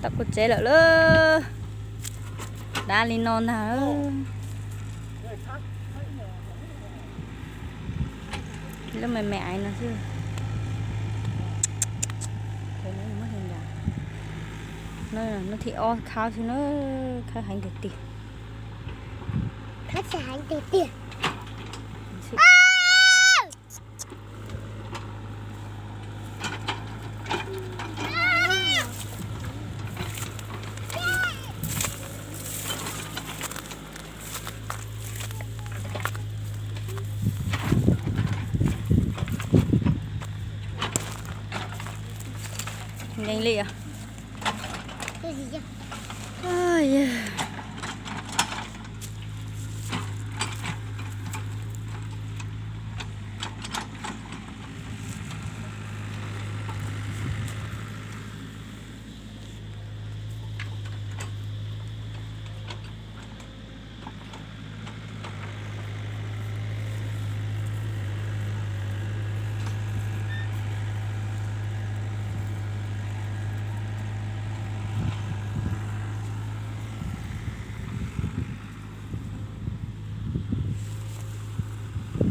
Tau kuv tsev lawm lauj. Dab li no ntag. Lub me me aiv no xwb. Hnub thib ob khawb xwb na, khawb heev tiag tiag. Khawb heev tiag tiag. Nkees li os.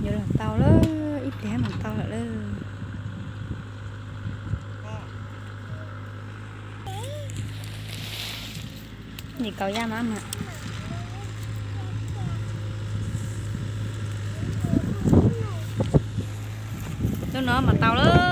Yuav los tau lawm, ib pliag mam tau lawm lauj. Nim kaus yaj mab mas. Lub no mas tau lawm.